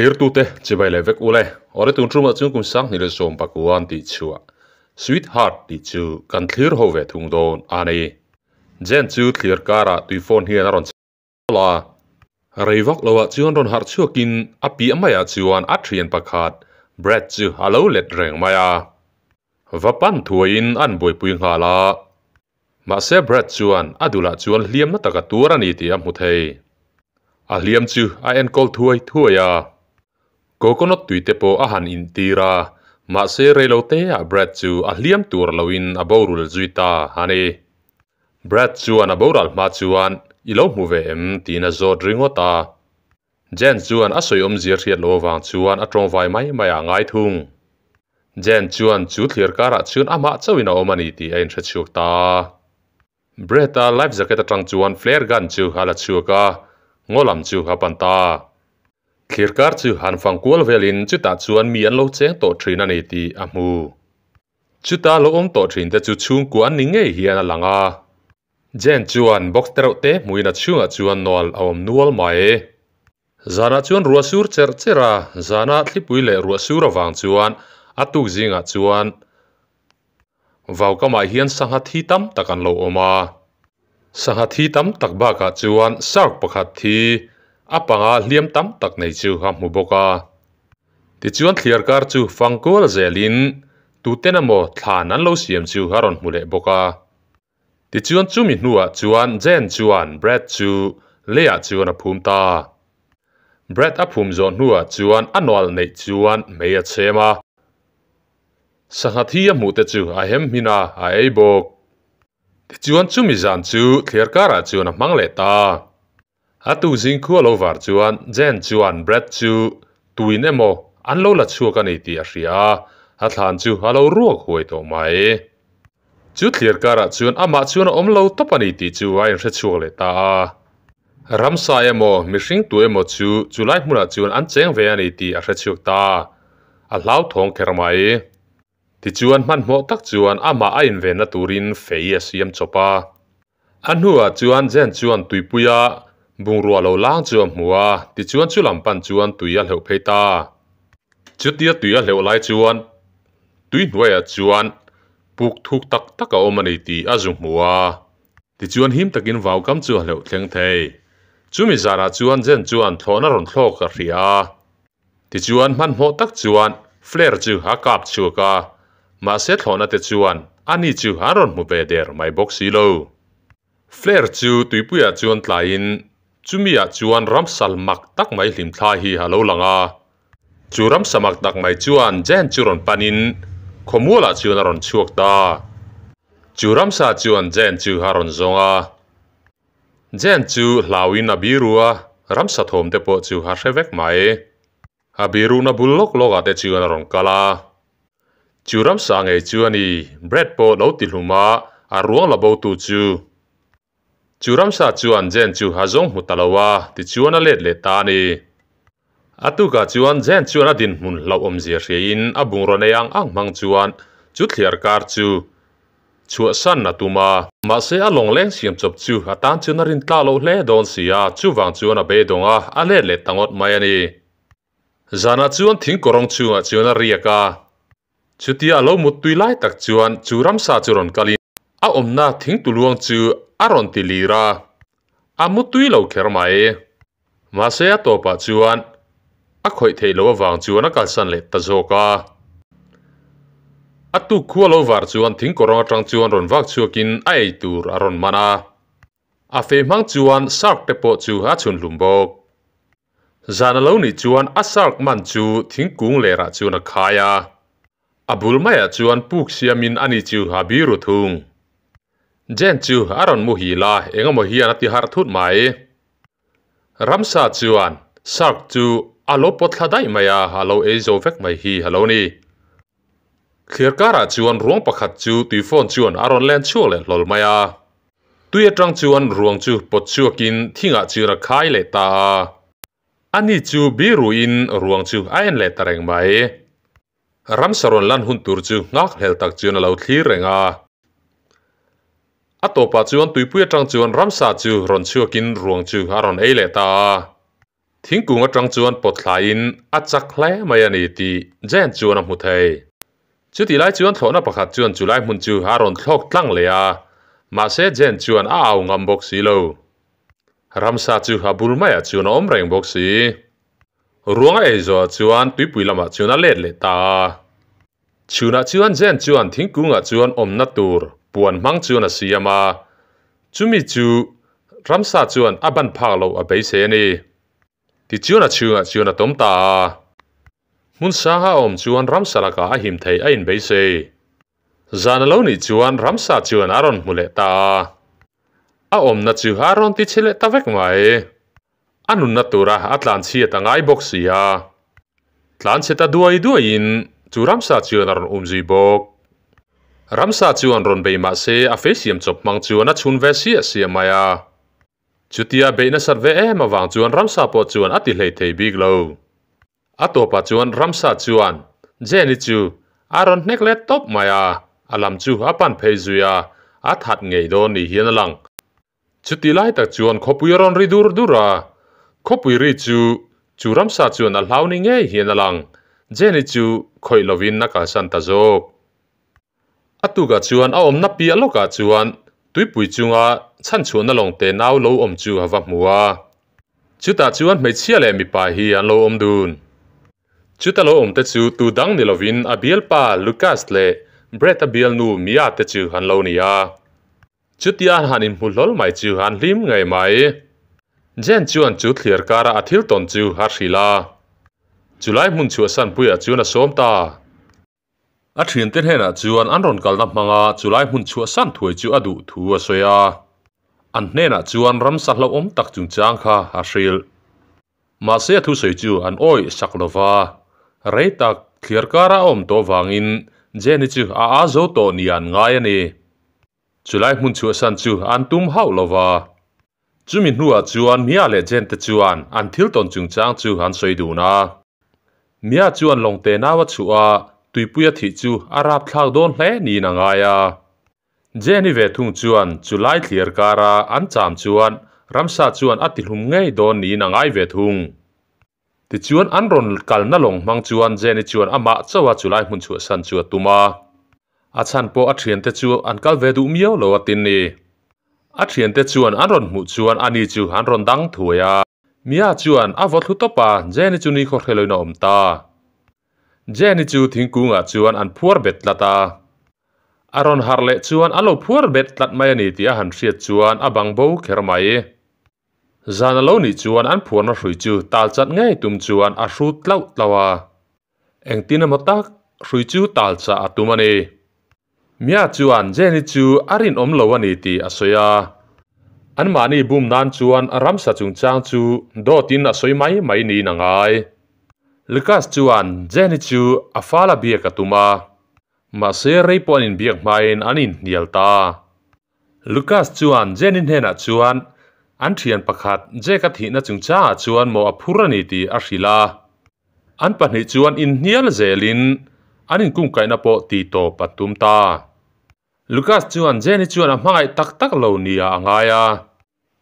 Thlirtute chibai leh vek ule, awle tun tumah chuan kum sanghnih leh sawm pakuan tih chhuah Sweet Heart tih chu kan thlir ho ve thung dawn a ni. Jen chu thlir karah tui phone hian a rawn chhawlh a, rei vak loah chuan rawn harh chhuakin a piah maiah chuan a thian pakhat Brad chu a lo let reng mai a, va pan thuaiin an buaipui nghal a. Mahse Brad chuan a dulah chuan hliam na tak a tuar a ni tih a hmu thei. A hliam chu a enkawl thuai thuai a. Coconut tui te pawh a han intir a, mahse reilo te ah Brad chu a hliam tur loin a boral zui ta a ni. Brad chuan a boral hma chuan i lo hmu ve em tiin a zawt ringawt a. Jen chuan a sawi awmzia hriat loh avang chuan a tawngvai mai mai ah ngai thung. Jen chuan chu thlir karah chuan amah chauhin a awm a ni tih a inhre chhuak ta a. Brett-a life jacket atang chuan flare gun chu a la chhuak a, ngaw lam chu a pan ta. Thlir kar chu han fang kual velin chutah chuan mi an lo cheng tawh thin a ni tih a hmu. Chuta lo awm tawh thin te chu chhungkua an ni ngei hian a lang a. Jen chuan box te reuh te hmuin a chhungah chuan nawlh a awm nual mai. Zanah chuan ruah sur cherh cherh a, zana thlipui leh ruah sur avang chuan a tuk zingah chuan vaukamah hian sangha thi tam tak an lo awm a. Sangha thi tam tak bakah chuan shark pakhat thi a panga hliam tam tak nei chu a hmu bawk a. Tichuan thliarkar chu fangkual zelin tuten emaw thlan an lo siam chu a rawn hmu leh bawk a. Tichuan chumi hnuah chuan Jane chuan Brad chu leiah chuan a phum ta. Brad a phum zawh hnuah chuan a nawlh neih chuan mei a chhem a. Sangha thi a hmuh te chu a hem hmin a, a ei bawk. Tichuan chumi zan chu thliar karah chuan a hmang leh ta. A tu zing khua lo var chuan Jane chuan Brad chu tuin emaw an lo la chhuak a ni tih a hria a, a thlan chu a lo ruak huai tawh mai. Chu thlir karah chuan amah chuan a awm lo tawp a ni tih chu a inhre chhuak leh ta a. Ramsa emaw mihring tu emaw chu chulai hmunah chuan an cheng ve a ni tih a hre chhuak ta. A hlauthawng kher mai. Tichuan hmanhmawh tak chuan amah a invenna turin fei a siam chawp a. A hnuah chuan Jen chuan tuipuia bungrua lo lang chu a hmu a, tichuan chu lam pan chuan tui a hleuh phei ta. Chutia tui a hleuh lai chuan tui hnuaiah chuan puk thuk tak tak a awm a ni tih a zu hmu a. Tichuan him takin vau kam chu a hleuh thleng thei. Chumi zarah chuan Jen chuan thlawhna rawn thlawk a hria a. Tichuan hmanhmawh tak chuan flare chu a kap chhuak a, mahse thlawhna te chuan ani chu an rawn hmu ve der mai bawk si lo. Flare chu tuipuiah chuan tlaiin chumiah chuan ramsal mak tak mai hlimthla hi a lo lang a. Chu ramsa mak tak mai chuan Jane chu rawn panin khawmualah chuan a rawn chhuak ta. Chu ramsa chuan Jane chu a rawn zawng a. Jen chu hlauin a biru a, ramsa thawm te pawh chu a hre vek mai. A biruhna bul lawk lawk ah te chuan a rawn kal a. Chu ramsa ngei chu a ni, Brad pawh lo ti hlum a, a ruang la bo tu chu. Chu ramsa chuan Jen chu a zawng hmu ta lo a, tichuan a let leh ta a ni. A tukah chuan Jen chuan a dinhmun hlauh awmzia hriain a bungraw nei ang ang hmang chuan chu thliar kar chu chhuahsan a tum a. Mahse a lawng leng siam chawp chu a tan chuan a rin tlak loh hle dawn si a, chuvang chuan a beidawng a, a let leh ta ngawt mai a ni. Zanah chuan thing kawrawng chungah chuan a riak a, chutia a lo muttui lai tak chuan chu ramsa chu rawn kalin a awmna thing tuluang chu a rawn ti lir a, a muttui lo kher mai. Mahse a tawpah chuan a khawih theih loh avang chuan a kalsan leh ta zawk a. A tuk khua lo var chuan thing kawrawng atang chuan rawn vak chhuakin a ei tur a rawn man a. A fei hmang chuan shark te pawh chu a chhun hlum bawk. Zan a lo nih chuan a shark man chu thingkung lerah chuan a khai a. A bul maiah chuan puk siamin ani chu a biru thung. Jane chu a rawn muhil a, engemaw hian a ti harh thut mai. Ramsa chuan shark chu a lo pawt thla daih mai a, a lo ei zo vek mai hi a lo ni. Thlir karah chuan ruang pakhat chu tuifawn chuan a rawn len chhuak leh hlawl mai a. Tui atang chuan ruang chu pawt chhuakin thingah chuan a khai leh ta a. Ani chu biruin ruang chu a en leh ta reng mai. Ramsa rawn lan hun tur chu nghak hlel tak chuan a lo thlir reng a. A tawpah chuan tuipui atang chuan ramsa chu rawn chhuakin ruang chu a rawn ei leh ta a. Thingkung atang chuan pawt thlaiin a chak hle mai a ni tih Jane chuan a hmu thei. Chutih lai chuan thlawhna pakhat chuan chulai hmun chu a rawn thlawk tlang leh a, mahse Jane chuan a au ngam bawk si lo. Ramsa chu a bul maiah chuan a awm reng bawk si. Ruang a ei zawhah chuan tuipui lamah chuan a let leh ta a. Chhunah chuan Jane chuan thingkungah chuan awmna tur puan hmang chuan a siam a, chumi chu ramsa chuan a ban phak loh a beisei a ni. Tichuan a chhungah chuan a tawm ta a. Hmun sanga a awm chuan ramsa lakah a him theih a inbeisei. Zan a lo nih chuan ramsa chuan a rawn hmu leh ta a. A awmna chu a rawn ti chhe leh ta vek mai. A nunna tura a tlanchhiat a ngai bawk si a. Tlanchhe ta duai duaiin chu ramsa chuan a rawn um zui bawk. Ramsa chuan rawn bei mah se a fei siam chawp hmang chuan a chhun ve siah siah mai a. Chutia beih nasat ve em avang chuan ramsa pawh chuan a ti hlei thei bik lo. A tawpah chuan ramsa chuan Jenny chu a rawn hnek let tawp mai a, a lam chu a pan phei zui a, a that ngei dawn ni hian a lang. Chuti lai tak chuan khawpui a rawn ri dur dur a, khawpui ri chu chu ramsa chuan a hlau ni ngei hian a lang. Jenny chu khawih lovin a kalsan ta zawk. A tukah chuan a awmna piah lawkah chuan tuipui chunga chhanchhuahna lawng te nau lo awm chu a va hmu a. Chutah chuan hmeichhia leh mipa hi an lo awm dun. Chuta lo awm te chu tu dang ni lovin a bialpa Lucas leh Brett-a bialnu Mia te chu an lo ni a. Chutia an han inhmu hlawl mai chu an hlim ngei mai. Jane chuan chu thliar kara a thil tawn chu a hrilh a. Chulai hmun chhuahsan puiah chuan a sawm ta. A thiante hnenah chuan an rawn kalna hmanga chulai hmun chhuahsan thuai chu a duh thu a sawi a. An hnenah chuan ramsa hlauhawm tak chungchang kha a hrilh. Mahse a thusawi chu an awih sak lo va, rei tak thliar kara a awm tawh vangin Jenny chu a aa zo tawh nia an ngai a ni. Chulai hmun chhuahsan chu an tum hauh lo va. Chumi hnuah chuan Mia leh Jen te chuan an thil tawn chungchang chu an sawi dun a. Mia chuan lawngte nau a chhuah a, tuipui a thih chu a rapthlak dawn hle niin a ngai a. Jenny ve thung chuan chu lai thliar kara an cham chuan ramsa chuan a tihlum ngei dawn niin a ngai ve thung. Tichuan an rawn kalna lawng hmang chuan Jenny chuan amah chauha chulai hmun chhuahsan chu a tum a. A chhan pawh a thiante chu an kal ve duh miau lo a tin ni. A thiante chuan an rawn hmuh chuan ani chu an rawn dang thuai a. Mia chuan a vaw thlu tawp a, Jenny chu ni khaw hreloin a awm ta. Jenny chu thingkungah chuan an phuar bet tlat a. A rawn harh leh chuan a lo phuar bet tlat mai a ni tih a han hriat chuan a bang bo kher mai. Zan a lo nih chuan an phuarna hrui chu tal chat ngei tum chuan a hrut tlauh tlauh a. Engtin emaw tak hrui chu tal chah a tum a ni. Mia chuan Jenny chu a rinawm lo a ni tih a sawi a. Anmahni bum nan chuan ramsa chungchang chu dawtin a sawi mai mai niin a ngai. Lucas chuan Jenny chu a fala biak a tum a. Mahse rei pawh an inbiak hmain an inhnial ta. Lucas chuan Jenny hnenah chuan an thian pakhat Jack a thihna chungchangah chuan maw a phur a ni tih a hrilh a. An pahnih chuan inhnial zelin an inkungkaihna pawh tih tawp an tum ta. Lucas chuan Jenny chuan a hmangaih tak tak lo nia a ngai a.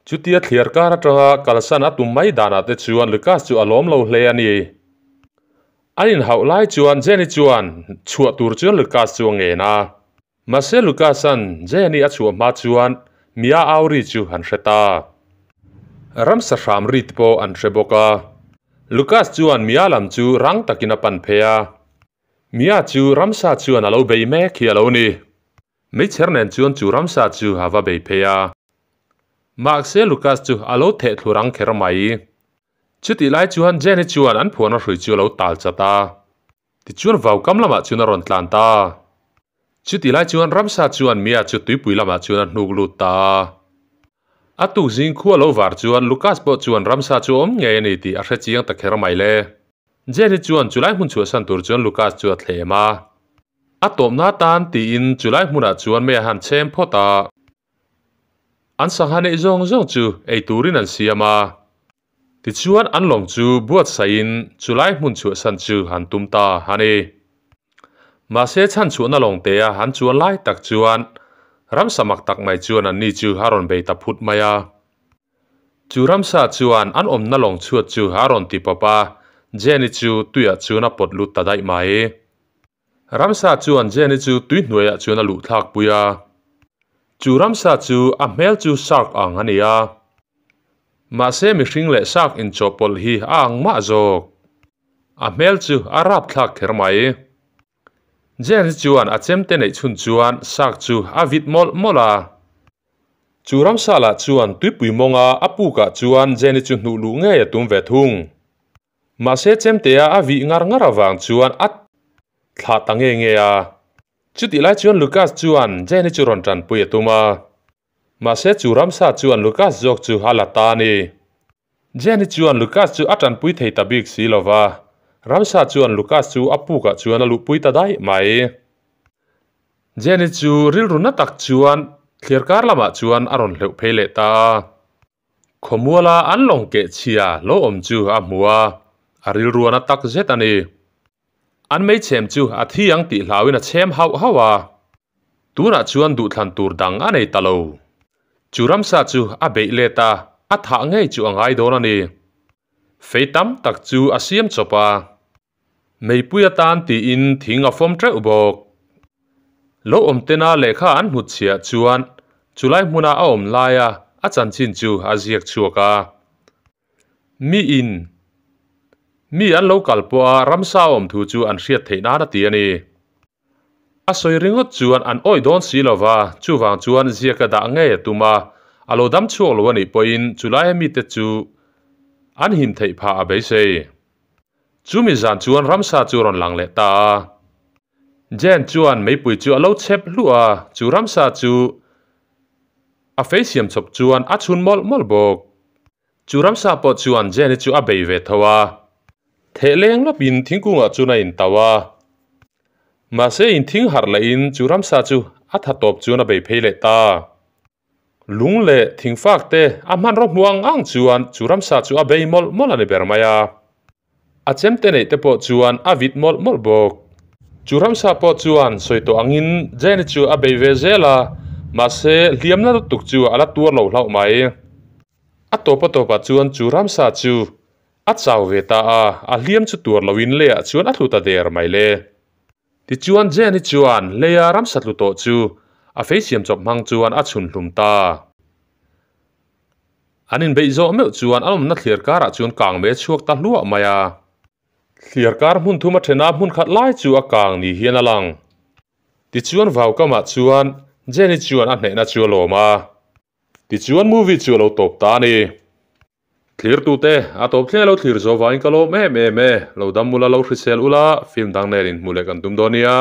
Chutia thliar kar atanga kalsan a tum mai danah te chuan Lucas chu a lawm lo hle a ni. An inhauh lai chuan Jenny chuan chhuah tur chuan Lucas chu a ngen a. Mahse Lucas-a'n Jenny a chhuah hma chuan Mia au ri chu an hre ta. Ramsa hram ri te pawh an hre bawk a. Lucas chuan Mia lam chu rang takin a pan phei a. Mia chu ramsa chuan a lo bei mek hi a lo ni. Meichher nen chuan chu ramsa chu a va bei phei a. Mahse Lucas chu a lo theh thlu rang kher mai. Chutih lai chuan Jenny chuan an phuarna hrui chu a lo tal chat a. Tichuan vaukam lamah chuan a rawn tlan ta. Chutih lai chuan ramsa chuan Mia chu tuipui lamah chuan a hnuk lut ta a. A tuk zing khua lo var chuan Lucas pawh chuan ramsa chu a awm ngei a ni tih a hre chiang ta kher mai le. Jenny chuan chulai hmun chhuahsan tur chuan Lucas chu a thlem a. A tawpna atan tiin chulai hmunah chuan mei a han chhem phawt a. An sangha neih zawng zawng chu ei turin an siam a. Tichuan an lawng chu buatsaihin chulai hmun chhuahsan chu han tum ta a ni. Mahse chhan chhuahna lawng te a han chuan lai tak chuan ramsa mak tak mai chuan anni chu a rawn bei ta phut mai a. Chu ramsa chuan an awmna lawng chhuat chu a rawn ti pawp a, Jane-i chu tuiah chuan a pawt lut ta daih mai. Ramsa chuan Jane-i chu tui hnuaiah chuan a luh thlak pui a. Chu ramsa chu a hmel chu shark ang a ni a. Mahse mihring leh shark inchawhpawlh hi a ang mah zawk. A hmel chu a rapthlak kher mai. Jane-i chuan a chemte neih chhun chuan shark chu a vit mawlh mawlh a. Chu ramsa lah chuan tuipui mawnga a pukah chuan Jenny chu hnuh luh ngei a tum ve thung. Mahse chemtea a vih ngar ngar avang chuan a thlah ta nge nge a. Chutih lai chuan Lucas chuan Jenny chu rawn tanpui a tum a. Mahse chu ramsa chuan Lucas zawk chu a la ta a ni. Jenny chuan Lucas chu a tanpui thei ta bik si lo va, ramsa chuan Lucas chu a pukah chuan a luhpui ta daih mai. Jenny chu rilru na tak chuan thliarkar lamah chuan a rawn hleuh phei leh ta a. Khawmuala an lawng keh chhia lo awm chu a hmu a, a rilruana tak zet a ni. An meichhem chu a thi ang tih hlauin a chhem hauh hauh a, tunah chuan duhthlan tur dang a nei ta lo. Chu ramsa chu a beih let a, a thah ngei chu a ngai dawn a ni. Fei tam tak chu a siam chawp a. Meipui atan tiin thing a fawm teuh bawk. Lo awm tena lehkha an hmut chhiah chuan chulai hmuna a awm laia a chanchin chu a ziak chhuak a. Mi in mi an lo kal pawha ramsa awm thu chu an hriat theih nan a ti a ni. A sawi ringawt chuan an awih dawn si lova, chuvang chuan ziaka dah ngei a tum a, a lo dam chhuak lo a nih pawhin chulaia mite chu an him theih phah a beisei. Chumi zan chuan ramsa chu a rawn lang leh ta a. Jane chuan meipui chu a lo chhep hluah a, chu ramsa chu a fei siam chawp chuan a chhun mawlh mawlh bawk. Chu ramsa pawh chuan Jane-i chu a bei ve tho a. Theh leng lawpin thingkungah chuan a intauh a. Mahse inthing harh lehin chu ramsa chu a tha tawp chuan a bei phei leh ta. Lung leh thingfak te a hmanraw hmu ang ang chuan chu ramsa chu a bei mawlh mawlh a ni ber mai a. A chemte neih te pawh chuan a vit mawlh mawlh bawk. Chu ramsa pawh chuan sawi tawh angin Jenny chu a bei ve zel a, mahse hliamna lutuk chu a la tuar lo hlauh mai. A tawp a tawpah chuan chu ramsa chu a chau ve ta a, a hliam chu tuar loin leiah chuan a tlu ta der mai le. Tichuan Jenny chuan leia ramsa tlu tawh chu a fei siam chawp hmang chuan a chhun hlum ta. An inbeih zawh meuh chuan an awmna thliar karah chuan kang mei a chhuak ta hluah mai a. Thliar kar hmun thum a then a hmun khat lai chu a kang ni hian a lang. Tichuan vau kamah chuan Jenny chuan a hnehna chu a lawm a. Tichuan movie chu a lo tawp ta a ni. Thlirtute, a tawp thleng a lo thlir zo vangin ka lawm em em e. Lo dam ula, lo hrisel ula, film dang nen inhmuh leh kan tum dawn nia.